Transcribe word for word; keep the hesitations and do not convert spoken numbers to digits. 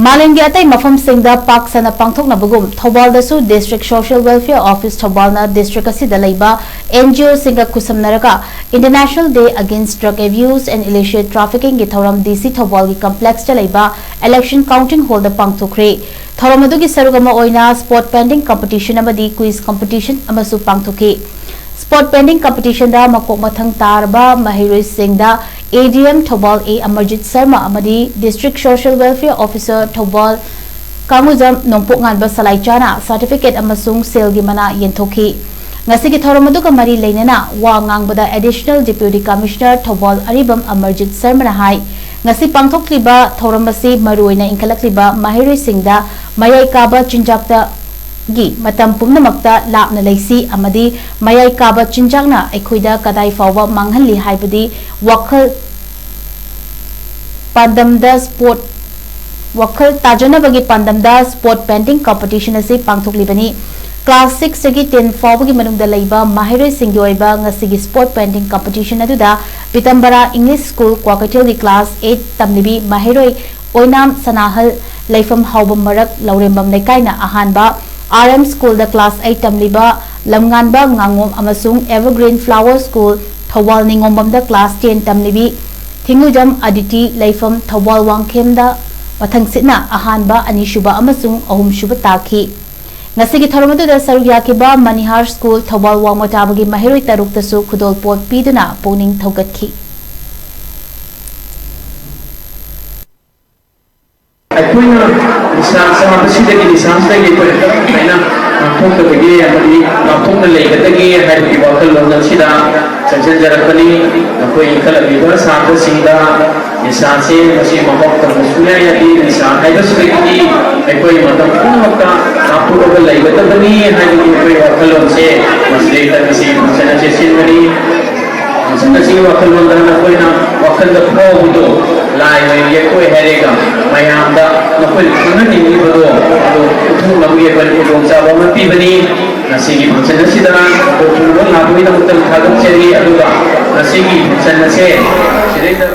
ꯃꯥꯂꯦꯝꯒꯤ ꯑꯇꯩ ꯃꯐꯝꯁꯤꯡꯗ ꯄꯥꯛ ꯁꯟꯅ ꯄꯥꯡꯊꯣꯛꯅꯕꯒꯨꯝ ꯊꯧꯕꯥꯜꯗꯁꯨ District Social Welfare Office ꯊꯧꯕꯥꯜꯅ district ꯑꯁꯤꯗ ꯂꯩꯕ NGOꯁꯤꯡꯒ ꯈꯨꯠꯁꯝꯅꯔꯒ International Day Against Drug Abuse and Illicit Traffickingꯒꯤ ꯊꯧꯔꯝ DC ꯊꯧꯕꯥꯜꯒꯤ complexꯇ ꯂꯩꯕ election counting hallꯗ ꯄꯥꯡꯊꯣꯛꯈ꯭ꯔꯦ꯫ ꯊꯧꯔꯝ ꯑꯗꯨꯒꯤ ꯁꯔꯨꯛ ꯑꯃ ꯑꯣꯏꯅ spot painting competition ꯑꯃꯗꯤ quiz competition ꯑꯃꯁꯨ ꯄꯥꯡꯊꯣꯛꯈꯤ꯫ Spot painting competitionꯗ ꯃꯀꯣꯛ ꯃꯊꯪ ꯇꯥꯔꯕ ꯃꯍꯩꯔꯣꯏꯁꯤꯡꯗ ADM ꯊꯧꯕꯥꯜ A ꯑꯃꯔꯖꯤꯠ ꯁꯔꯃ ꯑꯃꯗꯤ District Social Welfare Officer Thoubal ꯀꯥꯡꯉꯨꯖꯝ ꯅꯣꯡꯄꯣꯛ ꯉꯥꯟꯕ ꯁꯂꯥꯏꯆꯥꯅ certificate ꯑꯃꯁꯨꯡ ꯁꯦꯜꯒꯤ ꯃꯅꯥ ꯌꯦꯟꯊꯣꯛꯈꯤ꯫ ꯉꯁꯤꯒꯤ ꯊꯧꯔꯝ ꯑꯗꯨꯒ ꯃꯔꯤ ꯂꯩꯅꯅ ꯋꯥ ꯉꯥꯡꯕꯗ Additional Deputy Commissioner ꯊꯧꯕꯥꯜ ꯑꯔꯤꯕꯝ ꯑꯃꯔꯖꯤꯠ ꯁꯔꯃꯅ ꯍꯥꯏ, ꯉꯁꯤ ꯄꯥꯡꯊꯣꯛꯂꯤꯕ ꯊꯧꯔꯝ ꯑꯁꯤ ꯃꯔꯨꯑꯣꯏꯅ ꯏꯟꯈꯠꯂꯛꯂꯤꯕ ꯃꯍꯩꯔꯣꯏꯁꯤꯡꯗ ꯃꯌꯥꯏ ꯀꯥꯕ ꯆꯤꯟꯖꯥꯛꯇ ꯒꯤ ꯃꯇꯝ ꯄꯨꯝꯅꯃꯛꯇ ꯂꯥꯞꯅ ꯂꯩꯁꯤ ꯑꯃꯗꯤ ꯃꯌꯥꯏ ꯀꯥꯕ ꯆꯤꯟꯖꯥꯛꯅ ꯑꯩꯈꯣꯏꯗ ꯀꯗꯥꯏ ꯐꯥꯎꯕ ꯃꯥꯡꯍꯜꯂꯤ ꯍꯥꯏꯕꯗꯤ ꯋꯥꯈꯜ ꯄꯥꯟꯗꯝꯗ spot ꯋꯥꯈꯜ ꯇꯥꯖꯅꯕꯒꯤ ꯄꯥꯟꯗꯝꯗ spot painting competition ꯑꯁꯤ ꯄꯥꯡꯊꯣꯛꯂꯤꯕꯅꯤ꯫ Class sixꯇꯒꯤ ten ꯐꯥꯎꯕꯒꯤ ꯃꯅꯨꯡꯗ ꯂꯩꯕ ꯃꯍꯩꯔꯣꯏꯁꯤꯡꯒꯤ ꯑꯣꯏꯕ ꯉꯁꯤꯒꯤ spot painting competition ꯑꯗꯨꯗ ꯄꯤꯇꯝꯕꯔꯥ English School ꯀ꯭ꯋꯥꯀꯩꯊꯦꯜꯒꯤ class eight ꯇꯝꯂꯤꯕꯤ ꯃꯍꯩꯔꯣꯏ ꯑꯣꯏꯅꯥꯝ ꯁꯅꯥꯍꯜ, ꯂꯩꯐꯝ ꯍꯥꯎꯕꯝ ꯃꯔꯛ ꯂꯧꯔꯦꯝꯕꯝ ꯂꯩꯀꯥꯏꯅ ꯑꯍꯥꯟꯕ, R M Schoolꯗ class eight ꯇꯝꯂꯤꯕ ꯂꯝꯉꯥꯟꯕ ꯉꯥꯉꯣꯝ ꯑꯃꯁꯨꯡ Evergreen Flower School Thoubal ꯅꯤꯉꯣꯝꯕꯝꯗ class ten ꯇꯝꯂꯤꯕꯤ ꯊꯤꯡꯉꯨꯖꯝ ꯑꯗꯤꯇꯤ, ꯂꯩꯐꯝ ꯊꯧꯕꯥꯜ ꯋꯥꯡꯈꯦꯝꯗ ꯃꯊꯪꯁꯤꯠꯅ ꯑꯍꯥꯟꯕ, ꯑꯅꯤꯁꯨꯕ ꯑꯃꯁꯨꯡ ꯑꯍꯨꯝꯁꯨꯕ ꯇꯥꯈꯤ꯫ ꯉꯁꯤꯒꯤ ꯊꯧꯔꯝ ꯑꯗꯨꯗ ꯁꯔꯨꯛ ꯌꯥꯈꯤꯕ ꯃꯅꯤꯍꯥꯔ School ꯊꯧꯕꯥꯜ ꯋꯥꯡꯃ ꯇꯥꯕꯒꯤ ꯃꯍꯩꯔꯣꯏ ꯇꯔꯨꯛꯇꯁꯨ ꯈꯨꯗꯣꯜꯄꯣꯠ ꯄꯤꯗꯨꯅ ꯄꯨꯛꯅꯤꯡ ꯊꯧꯒꯠꯈꯤ꯫ ꯑꯩꯈꯣꯏꯅ ꯅꯤꯁꯥ ꯆꯥꯕꯁꯤꯗꯒꯤ, ꯅꯤꯁꯥꯁꯤꯗꯒꯤ ꯑꯩꯈꯣꯏ ꯀꯔꯝ ꯍꯥꯏꯅ ꯉꯥꯛꯊꯣꯛꯀꯗꯒꯦ ꯑꯃꯗꯤ ꯉꯥꯛꯊꯣꯛꯅ ꯂꯩꯒꯗꯒꯦ ꯍꯥꯏꯕꯒꯤ ꯋꯥꯈꯜꯂꯣꯟ ꯑꯁꯤꯗ ꯆꯪꯁꯤꯟꯖꯔꯛꯄꯅꯤ꯫ ꯑꯩꯈꯣꯏ ꯏꯟꯈꯠꯂꯛꯂꯤꯕ ꯁꯥꯇ꯭ꯔꯁꯤꯡꯗ ꯅꯤꯁꯥꯁꯦ ꯃꯁꯤ ꯃꯍꯥꯎ ꯇꯝꯕ ꯁꯨꯡꯌꯥ ꯌꯥꯗꯦ꯫ ꯅꯤꯁꯥ ꯍꯥꯏꯕꯁꯤꯗꯒꯤ ꯑꯩꯈꯣꯏ ꯃꯇꯝ ꯄꯨꯝꯅꯃꯛꯇ ꯉꯥꯛꯊꯣꯛꯂꯒ ꯂꯩꯒꯗꯕꯅꯤ ꯍꯥꯏꯕꯒꯤ ꯑꯩꯈꯣꯏ ꯋꯥꯈꯜꯂꯣꯟꯁꯦ ꯃꯁꯤꯗꯩꯗ ꯉꯁꯤ ꯐꯪꯁꯟ ꯑꯁꯤ ꯁꯤꯟꯕꯅꯤ꯫ ꯐꯪꯁꯟ ꯑꯁꯤꯒꯤ ꯋꯥꯈꯜꯂꯣꯟꯗ ꯅꯈꯣꯏꯅ ꯋꯥꯈꯜꯗ ꯐꯥꯎꯕꯗꯣ ꯂꯥꯏ ꯑꯣꯏ ꯌꯦꯛꯄ ꯑꯣꯏ ꯍꯥꯏꯔꯒ ꯃꯌꯥꯝꯗ ꯅꯈꯣꯏꯅ ꯈꯪꯍꯟꯅꯤꯡꯂꯤꯕꯗꯣ ꯑꯗꯨ ꯎꯠꯊꯣꯛꯅꯕꯒꯤ ꯑꯩꯈꯣꯏꯅ ꯈꯨꯗꯣꯡꯆꯥꯕ ꯑꯃ ꯄꯤꯕꯅꯤ꯫ ꯉꯁꯤꯒꯤ ꯐꯪꯁꯟ ꯑꯁꯤꯗ ꯅꯈꯣꯏ ꯄꯨꯝꯅꯃꯛ ꯂꯥꯛꯄꯒꯤꯗꯃꯛꯇ ꯊꯥꯒꯠꯆꯔꯤ꯫ ꯑꯗꯨꯒ ꯉꯁꯤꯒꯤ ꯐꯪꯁꯟ ꯑꯁꯦ ꯁꯤꯗꯩꯗ